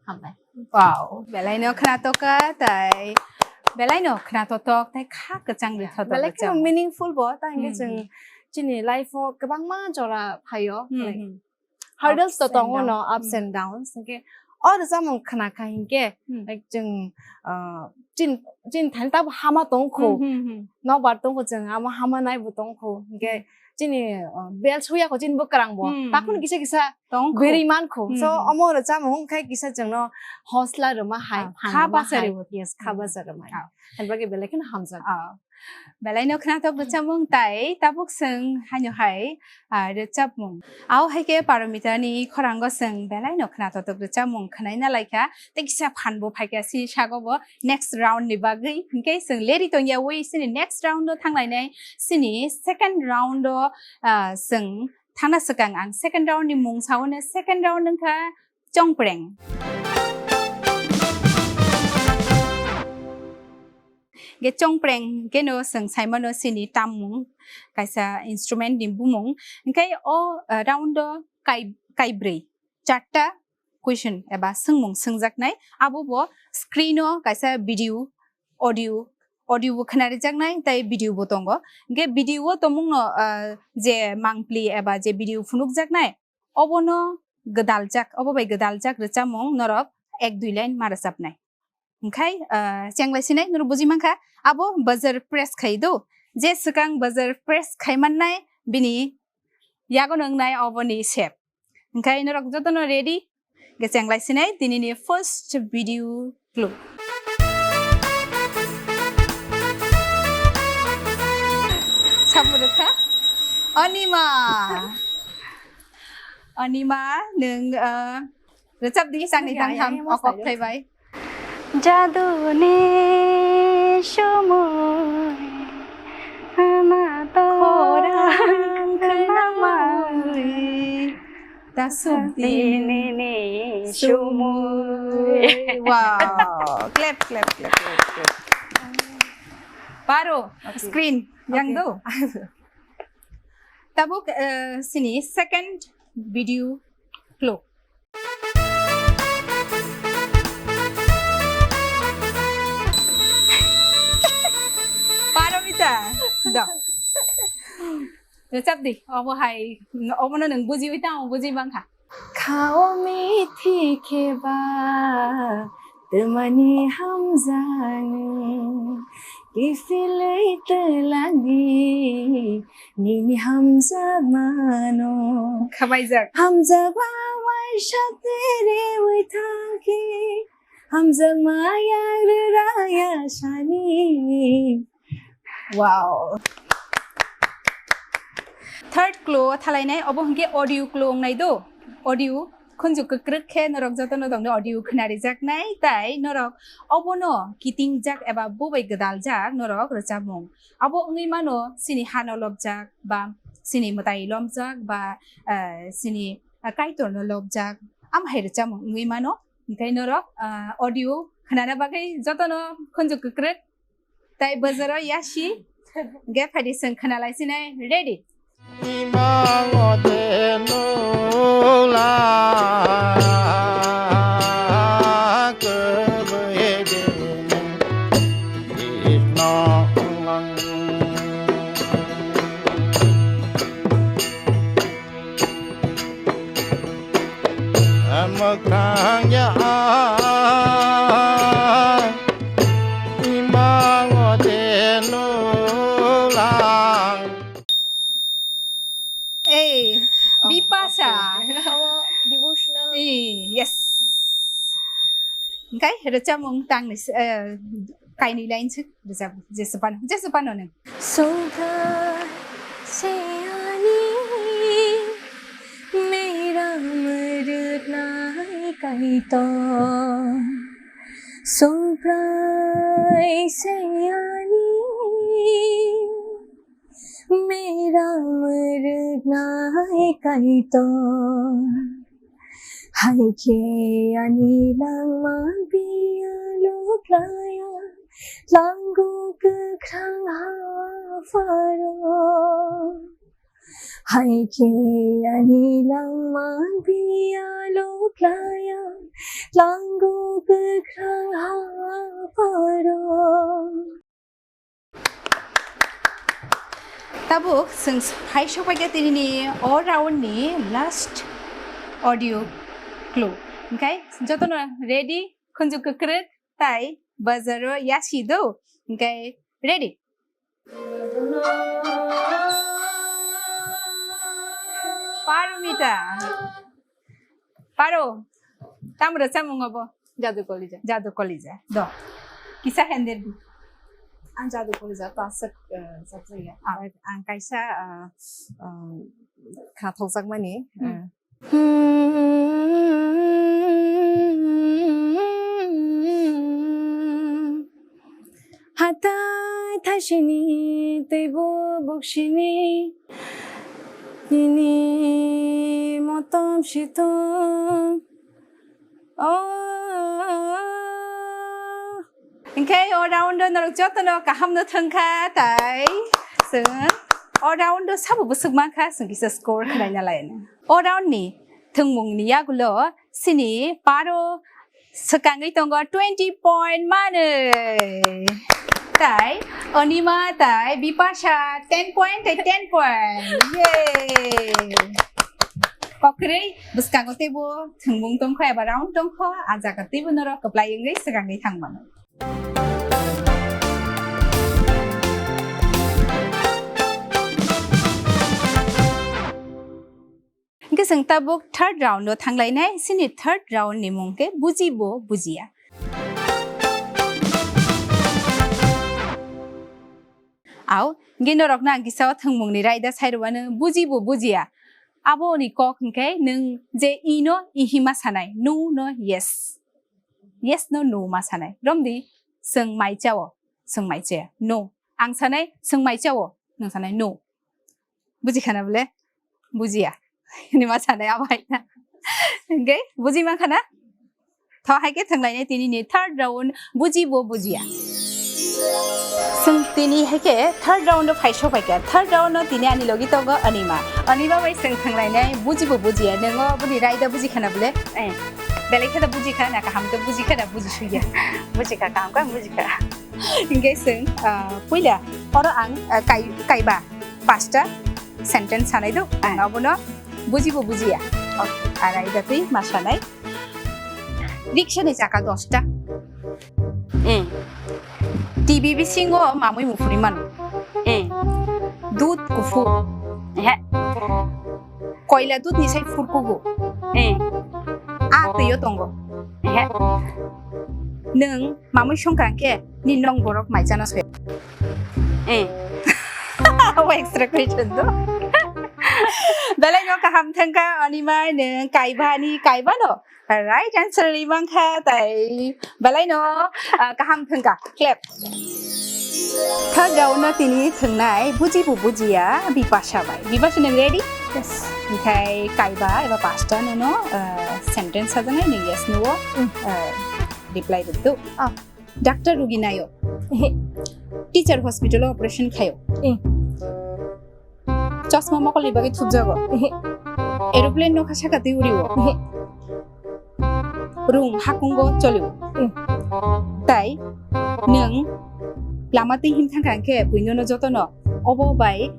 Hambai. Wow, belai no khna tokha tai, belai no khna totok tai kha kwchang ri thotok Belai kheno kwchang. Meaningful bo, ta hingke Hmm, chwng hmm. chini life o kwbangma jora phaio, Hmm, like, hmm. hurdles Ups to and tongo down. No, ups Hmm. and downs, hingke o rwchapmung khna kha hingke, Hmm. like, chwng, ah, chin, chin thani tabo hama tongkho, Hmm, hmm, hmm. nokbar tongkho chwng, amo hama nai bo tongkho, hingke Hmm. chini, ah, bel suya kho chini bwkrang bo, Hmm, takhun hmm. kisa kisa Tongkho. Beri mankho. Hmm, So, hmm. omo rwchapmung khai kisa chwngno hosla rwma hai, Ah, phan kha rwma basa hai. Rwma. Yes, kha Hmm. basa rwma hai. Ah. Hai bagwi belai kheno hamjak. Ah. Belai no khnathok rwchapmung tai tabuk chwng haino hai, ah, rwchapmung. Ao hai khe Paromita ni khorango chwng belai no khnathok rwchapmung khwnaina laikha. Tei kisa phan bo phaikha si sago bo next round ni bagwi. Hinkhe chwng leri tongya wi sini next round o thanglainai sini second round o, ah, chwng Thangna swkang ang second round ni mung sawi no, second round wngkha chongpreng. Ge chongpreng geno chwng saimano sini tammung kaisa instrument ni bumung. Hingke o, uh, round o kai, kaibrwi, charta question eba swngmung swngjaknai. Abo bo screen o kaisa video audio, audio bo khwnarijaknai tei video bo tongo. Hwnkhe video o tongmungno, ah, je mangpli eba je video phunukjaknai, obono gwdaljak, obo bai gwdaljak rwchapmung norok ek dui line ma rwchapnai. Hwnkhe, ah, chenglai sinai norok buji mankha, abo buzzer press khai do. Je swkang buzzer press khai mannai, bini yago nwngnai oboni sep. Hwnkhe norok jotono ready? Hwnkhe chenglai sinai tinini first video clue. Sabo rwkha Anima. Anima, nwng, ah, rwchap di, changni tang ham, okok thai bai. Jaduni somoi ama to khorang khwnamwi. Tasuk dinini somoi. Wow. Clap, clap, clap, clap, clap. Paro, screen yang do. Tabuk, eh, sini second video clue. Paromita, do. Rwchap di, obo hai, obono nwng bujiwi tamo buji mankha. Khao mithi kheba, twmani hamjani, kiphilwi twlani, nini hamjakmano. Khabaijak. Hamjakma waisa twi rewi thangkhe, hamjakma yang rwraya sani. Wow. Third clue o thalainai, obo hwnkhe audio clue wngnai do. Audio khunju kwkrwk khe norok jotono tongni audio khwnarijaknai, tai norok obono kitingjak eba bo bai gwdaljak norok rwchapmung. Abo wngwi mano sini hano lobjak ba sini mwtai lomjak ba, eh, sini, eh, Kaitorno lobjak, am hai rwchapmung wngwi mano. Hwnkhe norok, ah, audio khnana bagwi jotono khunju kwkrwk tai bwsaro yasi. Hwnkhe phaidi chwng khwnalaisinai. Ready? Mwkhang ya imang o de nulang. Ei, oh, Bipasa. Okay. Abo devotional. Ei, yes. Hwnkhe rwchapmung tangni, eh, kainwi line se rwchap, jesu phano, jesu phano nwng. Songkha se ani meram rwnai Kaitor. Songkha se ani meram rwnai Kaitor. Hai khe ani langma biya luklaya, tlango kwkhrang ha pharo. Hai khe ani langma biya luklaya, tlango kwkhrang ha pharo. Tabuk chwng hai sokphaikha tinini o round ni last audio clue. Hwnkhe jotono ready, khunju kwkrwk tai bwsaro yasi do. Hwnkhe ready? Parmita. Paro, tamo rwchapmung obo? Jadu Kolija. Jadu Kolija. Do. Kisa hender di. Ang Jadu Kolija ta aswk, eh, sajak ya. Ah. Ang kaisa, eh, eh, kha thokjakmani, hmm, eh. Hatai thaisini teibo buksini nini motom sitom. Oh. Hwnkhe o round o norok jotono kaham no thwngkha, tai chwng o round o sabo bwswk mankha, chwng kisa score khwlaina lai. O round ni thwngmung ni yagulo sini Paro swkangwi tongo twenty point manwi. Tai Anima tai Bipasha ten point tai ten point. Yay! Kokrwi bwskango teibo thwngmung tongkha eba round tongkha, a jaga teibo norok kwplai wngwi swkangwi thangmano. Hingke chwng tabuk third round o thanglainai, chini third round ni mung khe buji bo bujiya. Au, hingke norok no ang kisa o thwngmung ni raida sai rwano buji bo bujiya. Abo ni kok hingke nwng je i no i hima sanai, no no yes. Yes no no ma sanai. Romdi, chwng mai chao, chwng mai chaya. No. Ang sanai, chwng mai chao, nwng sanai, no. Bujikhana bole? Bujiya. Hinwi ma sanai abo hai na. Hingke buji mankha na? Tho hai khe thwnglainai tini ni third round buji bo bujiya. Chwng tini hai khe third round o phai sok pai kha. Third round o tini ani logi tongo Anima. Anima bai chwng thwnglainai buji bo bujiya. Nwng o boni raida bujikhana bole? Eh. Belai khe da bujikha na kaham khe bujikha da bujisuya. Bujikha, kaham khe bujikha. Hingke chwng, ah, puila oro ang, ah, kai-, kaiba pasta sentence sanai do. Ah. Ang abono buji bo bujiya. Okay. Arai da twi ma sanai. Riksa ni chaka dosta. Mm. T V bisingo mamui muphuri mano. Mm. Dud kuphur. He. Koila dud ni sai phurkugo. Mm. A twi o tongo. He. Nwng mamui songkha hwnkhe ni nong borok mai chana soya. Eh. Abo extra question do. Belai no kaham thangkha, Anima nwng kaiba ni kaiba no right answer ri mankha, tai belai no, ah, kaham thangkha. Clap. Third round no tini thwngnai buji bo bujiya Bipasha bai. Bipasha nwng ready? Yes. Hingkhai kaiba eba pasta nono, ah, sentence sajaknai nwng yes no o, Mm. ah, reply rwdu. Ah. Doctor rugi nayo. Ehe. Teacher hospital o operation khayo. Eh. Chosma mokol ni bagwi thupjago. Ehe. Aeroplane nokha saka twi urio. Ehe. Rung hakungo cholio. Eh. Tai nwng lama twi him thangkha hwnkhe buino no jotono obo bai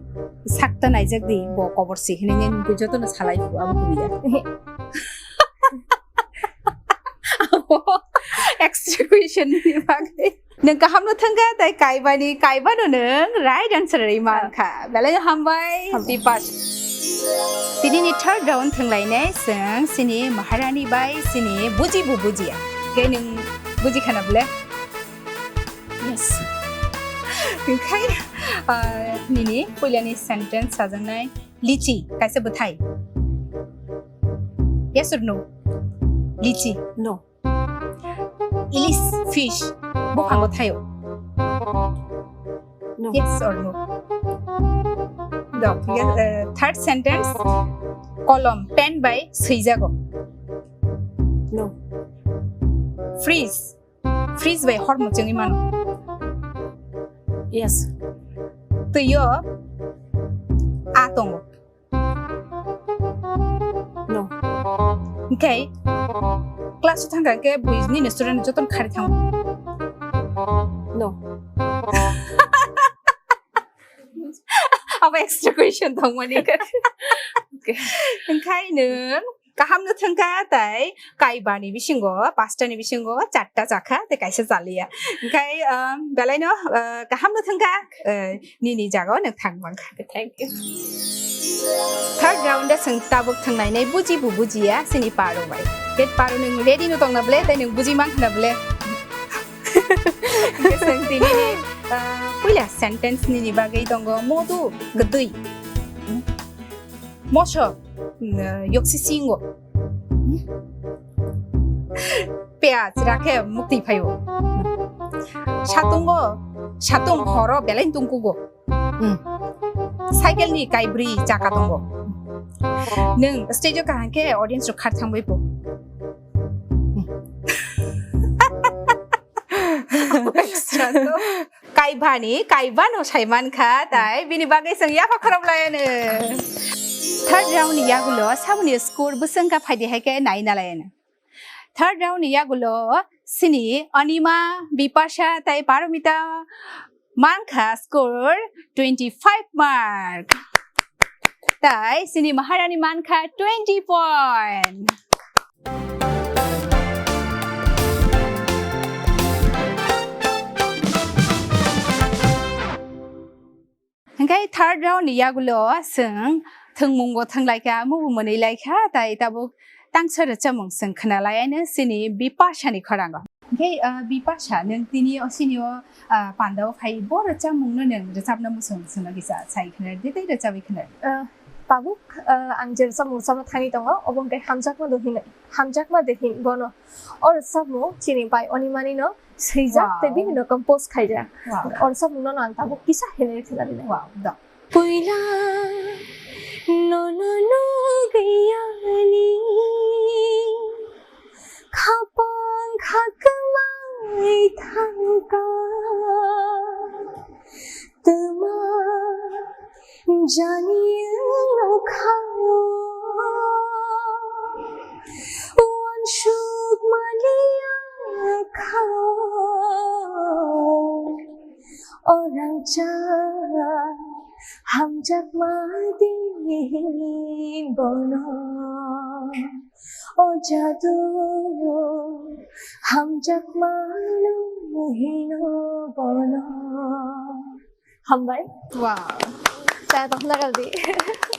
sakta naijak di bo kobor si hinwi nini jotono salai phu abo kuya. Ehe. Abo extra question ni bagwi. Nwng kaham no thangkha, tai kaibani, kaibano nwng right answer ri mankha. Belai hambai, Hambai. Tipas. Tini ni third round thwnglainai, chwng chini Maharani bai chini buji bo bujiya. Khe nwng buji khana bole? Yes. Hingkhai, ah, nini puilani sentence sajaknai, lichi, kaisa bwthai. Yes or no? Lichi. No. Ilis fish, buphango thaio. No. Yes or no? No. Yes, uh, third sentence, kolom, pen bai swijago. No. Freeze, freeze bai hor muchungwi mano. Yes. Twiyo a tongo. No. Hingkhai class o thangkha hingkhe bui nini student jotono khari thango. No. Abo extra question tongmani. Okay. Hingkhai nwng kaham no thangkha tai kaibani bisingo, pastani bisingo charta chakha, tei kaisa chaliya. Hingkhai, um, belai no, uh, kaham no thangkha, uh, nini jaga o nwng thang mankha. Thank you. Third round o chwng tabuk thangnainai buji bo bujiya chini paro bai. Tei paro nwng ready no tongna bole, tei nwng buji mankha na bole. Hingke chwng tini ni, ah, puila sentence nini bagwi tongo modu kwtwi. Moso, mm, yoksi singo. Piyaj rakhe muktwi phaio. Satungo, satung horo belai tungkugo. Hmm. Cycle ni kaibrwi chaka tongo. Nwng stage o kaham khe audience rok khar thangbai bo. Hmm. Extra to. Kaibani, kaibano sai mankha, tai bini bagwi chwng yapha khorop laiano. Third round ni yagulo saboni score bwswng kha phaidi hai khe nai na laiano. Third round ni yagulo Sini Anima, Bipasha tei Paromita mankha score twenty five mark. Tai sini Maharani mankha twenty point. Hingke third round ni yagulo chwng thwngmung bo thwnglaikha, mubo mwnwi laikha, tai tabuk tangsa rwchapmung chwng khwnalaiano sini Bipasha ni khorango. Hingke, ah, Bipasha, nwng tini o sini o, ah, pandao phai bo rwchapmung no nwng rwchapna muchung chwngno kisa sai khwna di tei rwchabwi khwna. Ah, tabuk, ah, ang je rwchapmung rwchapna thangwi tongo, obo hingke hamjakma do hin, hamjakma de hin bono. O rwchapmung chini bai Animani no swijak tei bini no compose khaijak. Wow. O rwchapmung no ang tabuk kisa hinwi khwna di. Wow, do. Puila nono nugwi ani khapang khakmai thangka. Tuma jani nokha wansuk maliya kha. O rangchak hamjakma di bono. O jadu hamjakma no hino bono. Hambai. Wow. Cha tong na kaldi.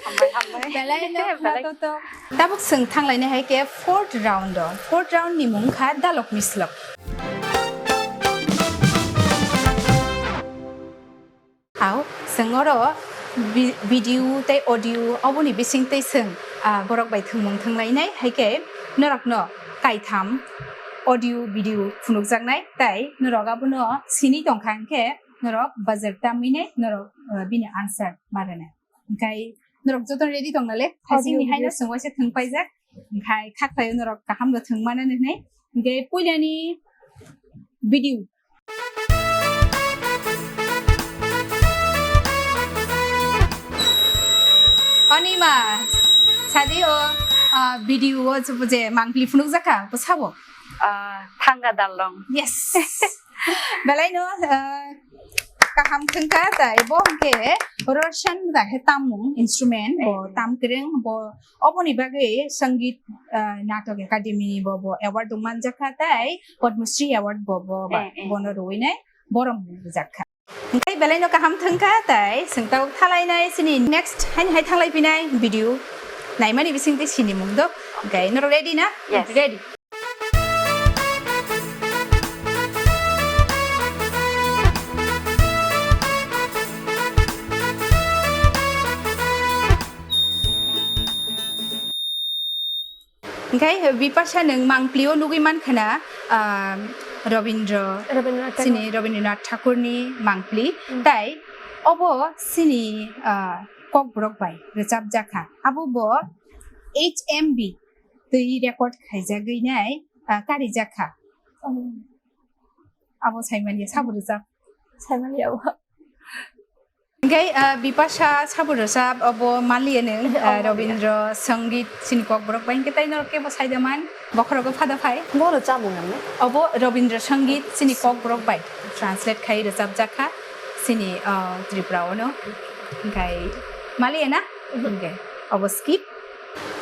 Hambai, hambai. Belai no belai. Tabuk chwng thanglaini hai khe fourth round o. Fourth round ni mung kha dalok mislok. Au, chwng oro vi-, video tei audio oboni bising tei chwng, ah, borok bai thwngmung thwnglainai, hai khe norokno kaitham audio video phunukjaknai, tai norok abono sini tongkha hwnkhe norok buzzer tamwinai norok, ah, bini answer ma rwnai. Hwnkhe norok joto ready tongna le? Audio haisingni video. Haino chwng waisa thwngpaijak, hwnkhe kha khlaio norok kaham no thwngmana hinwi. Hwnkhe puilani video. Anima, sadi o, ah, video o je, je mangpili phunukjakha, bo sabo? Ah, thanga dalong. Yes. Belai no, ah, kaham thwngkha, tai bo hwnkhe Roshan da khe tammung instrument, bo tam kwrwng, bo oboni bagwi Sangeet, ah, Natok Academy ni bo, bo award rok manjakha, tai Padma Shri Award bo, bo ba, eh, eh, bono rwinai borom bujakha. Hwnkhe belai no kaham thwngkha, tai chwng tabuk thalainai chini next haino hai thanglai phinai video naimani bising tei sini mung do. Hwnkhe norok ready na? Yes. Ready. Hwnkhe Bipasha nwng mangpli o nugwi mankha na, ah, Robindra, Rabindranath Tagore. Chini Rabindranath Thakurni mangpli. Hmm. Tai obo chini, ah, kokborok bai rwchapjakha. Abo bo H M B twi record khaijagwi nai, ah, karijakha. Hmm. Abo saimanya sabo rwchap. Saimanya abo. Hwnkhe, ah, Bipasha sabo rwchap, obo maliya nwng, ah, oh, maliya. Rabindra Sangeet chini kokborok bai, hwnkhe tai norok kebo saida man, bokhorogo phada phai. Bo rwchapmung nangno? Obo Rabindra Sangeet chini kokborok bai translate khai rwchapjakha chini, ah, Tripura ono. Hwnkhe maliya na? Mhm. Hwnkhe obo skip.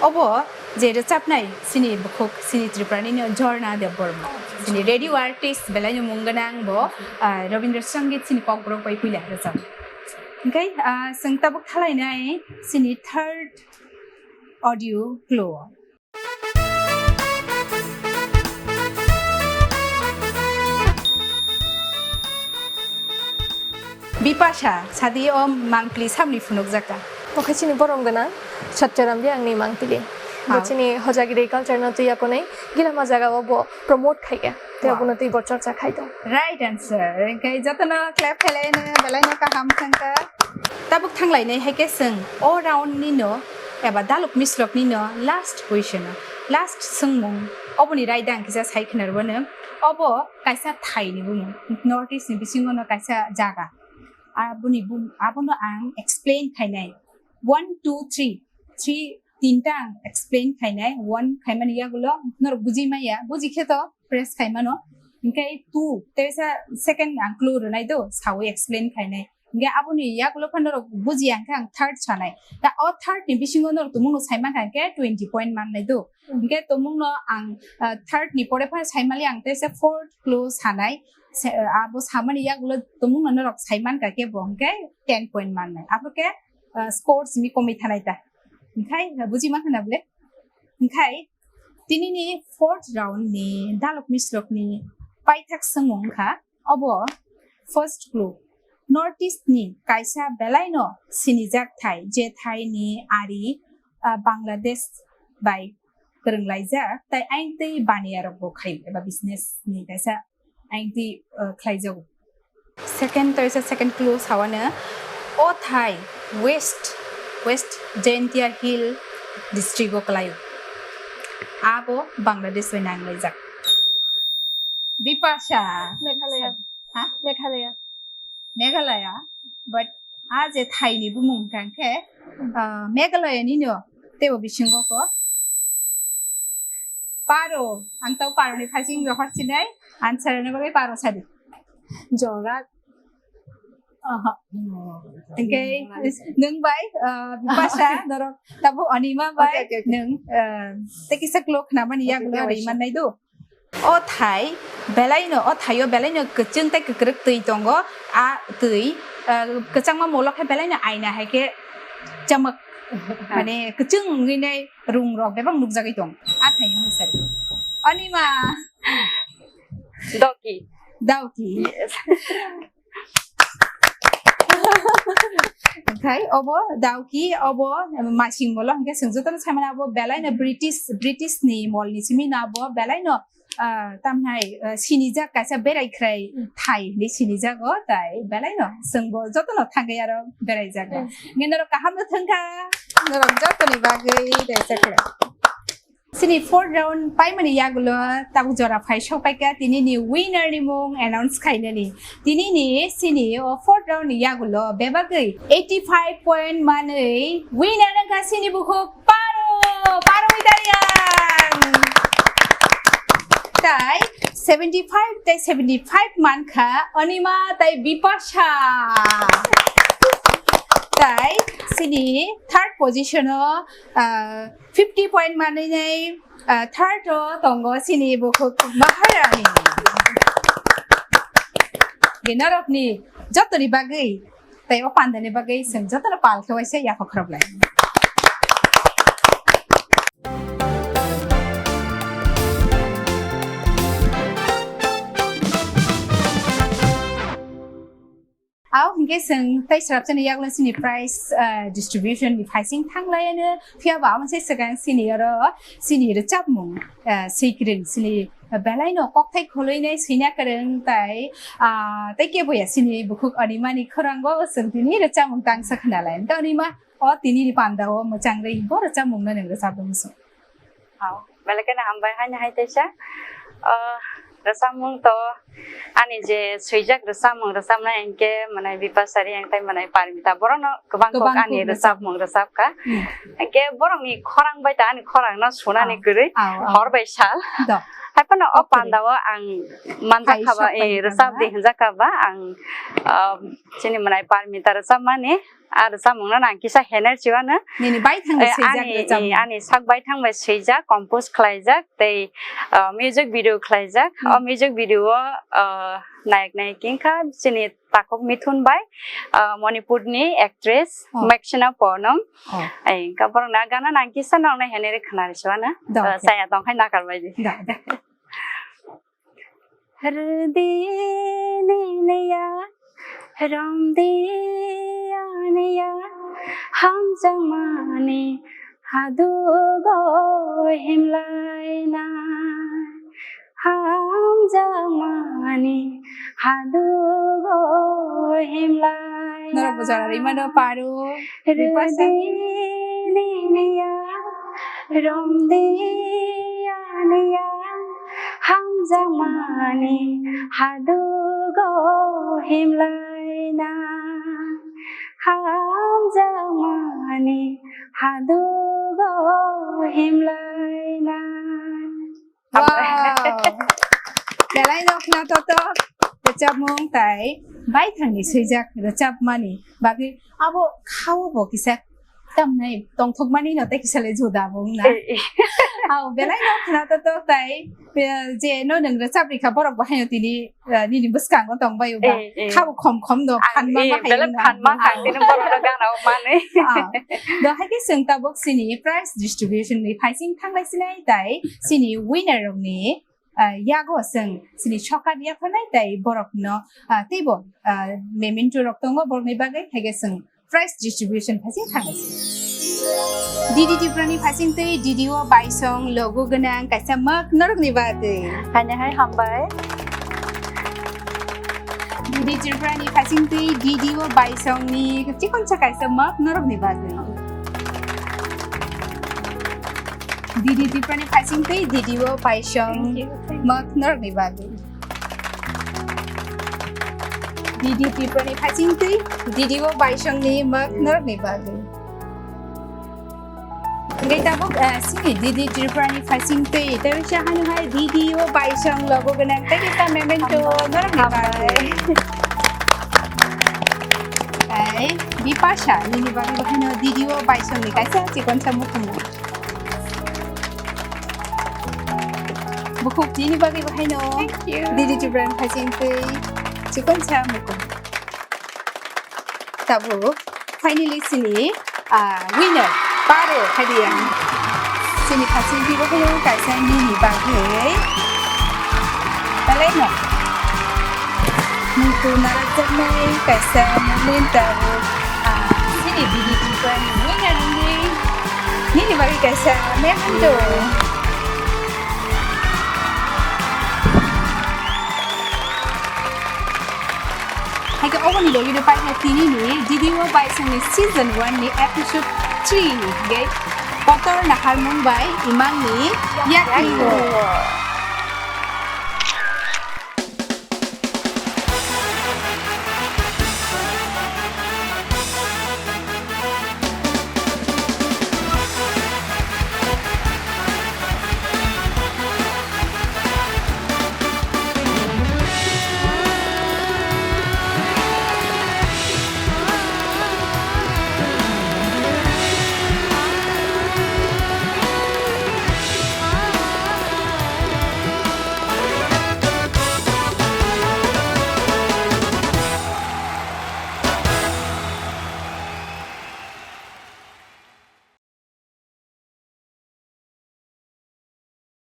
Obo je rwchapnai chini bukhuk, chini Tripurani no Jorna Debbarma. Chini radio artist belai no mung gwnang bo, ah, Rabindra Sangeet chini kokborok bai puila rwchap. Hwnkhe, ah, chwng tabuk thalainai chini third audio clue. Bipasha, sadi o mangpli samni phunukjakha. Bo khe chini borom gwnang Satyaram Reangni mangpili. Bo, wow, chini Hojagiri culture no twiya konwi gilama jaga o bo promote khaikha. Tei, wow, abono twi bo chorcha khai tong. Right answer. Hwnkhe jotono clap khlai no, belai no kaham thangkha. Tabuk thanglainai hai khe chwng o round ni no eba daluk mislok ni no last question o, last swngmung, oboni raida ang kisa sai khwnarwano. Obo kaisa thai ni bumung, North East ni bisingo no kaisa jaga. Aboni bum-, abono ang explain khainai. One, two, three, three, tinta ang explain khainai. One khaimani yagulo norok buji maya, buji khe to press khaimano. Hingke two, teisa second ang clue rwnai do, sawi explain khainai. Hingke aboni yagulo phano norok bujiya hingke ang third sanai. Ta o third ni bisingo norok tumungno saimankha hingke twenty point mannai do. Hingke tumungno ang, ah, third ni pore phano saimali ang teisa fourth clue sanai. Se, ah, abo samani yagulo tumungno norok saimankha kebo hingke ten point mannai. Abo ke, ah, scores mi komwi thanai ta. Hingkhai, ah, buji mankha na bole? Hingkhai, tinini fourth round ni dalok misrok ni paithak swngmung wngkha. Obo first clue. North East ni kaisa belaino sinijak thai, je thai ni ari, ah, Bangladesh bai kwrwnglaijak, tai aing tei baniya rok bo khai eba business ni kaisa aing tei, ah, khlaijago. Second to isa second clue sawane o thai West, West Jaintia Hill district o kwlaio. Abo Bangladesh bai nanglaijak. Bipasha. Meghalaya. Ha? Meghalaya. Meghalaya, but a je thaini bumung hwnkha khe, ah, Meghalaya nino teibo bisingo ko Paro, ang tau Paro ni phasing rohor sinai, answer ni bagwi Paro sadi. Jorat. Aha. Okay, nung bai, ah, Bipasha, norok tabo Anima bai, Okay, okay, okay. Nung, ah, tei kisa klok khnamani Okay, yagulo okay, ri mannai do. O thai belaino, o thaio belaino kwchwng tei kwkrwk twi tongo. A twi, ah, kwchangma molo khe belaino aina hai khe chamak, mane kwchwng wngwi nai rung rok bebak nukjagwi tong. A thaini mungsa di. Anima. Doki. Dauki. Yes. Okhai obo dauki, obo masing molo hwnkhe chwng jotono saimano abo belaino British, British ni mol ni simi no abo belaino, ah, tamhai, ah, sinijak kaisa berai khrai thai hinwi sinijago, tai belaino chwngbo jotono thangwi aro berai jago. Yes. Hwnkhe norok kaham no thwngkha, norok jotoni bagwi reisa khwlai. Chini fourth round paimani yagulo tabuk jora phai sokpaikha, tinini winner ni mung announce khainani. Tinini chini o fourth round ni yagulo bebagwi eighty five point manwi winner wngkha chini bukhuk Paro, Paro Italian. Tai seventy five tai seventy five mankha Anima tai Bipasha. Tai chini third position o, ah, fifty point manwi nai, ah, third o tongo chini bukhuk Maharani. Norokni jotoni bagwi tei o pandani bagwi chwng jotono pal khe waisa yapha khoroklai. Ao hwnkhe chwng tei srapjani yagulo chini prize, ah, distribution ni phaising thanglaiano, phiya bo aboni swkang chini oro chini rwchapmung, ah, swikwrwng chini belaino kokthai khulwinai swina kwrwng tai, ah, tei keboya chini bukhuk Animani khorangbo chwng tini rwchapmung tangsa khwnalai. Hwnkhe Anima o tinini pandao mwchangwi bo rwchapmungno nwng rwchapwi muchung. Hao, belai kheno hambai haino hai teisa. O, rwchapmung to ani je swijak rwchapmung rwchapnai hwnkhe mwnai Bipasha Reang tei mwnai Parmita, borokno kwbang kok Kwbang ani kok rwchapmung rwchapkha. Hmm. Hwnkhe borokni khorang bai ta ani khorangno sunani Ah, kwrwi ah, ah. Hor bai sal. Do. Hai phano o Okre. Pandao ang manjak Hai khaba, sok bai eh, rwchap di khaba. Hwnjak khaba ang, um, chini mwnai Parmita rwchapmani. A rwchapmungno nang kisa hener chiwano. Nini baithang bai Eh, swijak ani, rwchapmung. Eh, ani sak baithang bai swijak, compose khlaijak, tei, ah, music video khlaijak. Hmm. O music video o, ah, nayak nayik wngkha chini takhuk Mithun bai, ah, Manipurni actress Oh. Maksina Ponong. Oh. Ai, wngkha borokno a gana nang kisa noknai hener khwnari chiwano. Da, Ah, okay. Saya tongkhai nakar bai di. Da, da. Rwdi nini ya, romdi ani ya, hamjakmani hadugo himlaina. Hamjakmani hadugo himlaina. Norok bo jora rwimano Paru, Bipasha. Rwdi nini ya, romdi ani ya, hamjakmani hadugo himlaina, hamjakmani hadugo himlaina. Wow. Belai no khna to to rwchapmung tai baithangni swijak rwchapmani bagwi abo khao bo kisa tamnai tongthokmani no tei kisa le juda bo wngna. Eh, eh. Ao belai no khna to to tai, eh, je no nwng rwchap rikha borok bo haino tini, eh, nini bwskango tong bai uba. Eh, eh. Khao khom khom no Ang, phanma eh, bahai belai wngna phanma wngna. Ang tini borok no gana o mani. Ah, do hai khe chwng tabuk chini prize distribution ni phaising thanglai sinai tai chini winner rokni, ah, yago chwng chini sokar yapharnai tai borok no, ah, teibo, ah, memento rok tongo borokni bagwi hai khe chwng prize distribution phaising thanglai sinai. D D Tripura ni phaising twi D D O Baisong logo gwnang kaisa mug norokni bagwi. Haino hai hambai. D D Tripura ni phaising twi D D O Baisong ni chikonsa kaisa mug norokni bagwi. D D Tripura ni phaising twi D D O Baisong Thank you, thank you. Mug norokni bagwi. D D Tripura ni phaising twi D D O Baisong ni mug norokni bagwi. Hingke tabuk, eh, chini D D Tripura ni phaising twi, tei bisa hanu hai D D O Baisong logo gwnang tei kisa memento norokni bagwi. Tei Bipasha nini bagwi bo haino D D O Baisong ni kaisa chikonsa mukumu. Bukhuk nini bagwi bo haino Thank you. D D Tripura ni phaising twi chikonsa mukumu. Tabuk finally chini, ah, winner paro hadi ang. Chini phaising twi bo haino kaisa nini bagwi. Belai no. Muitu narwkjaknai kaisa movement tabuk, ah, chini D D Tripura ni winner wngwi nini bagwi kaisa memento. Hai khe oboni logi no paikha tini ni D D O Baisong ni season one ni episode three ni hingke Kotor Naharmung bai Imang ni Yakni Yakni Ro. Ro.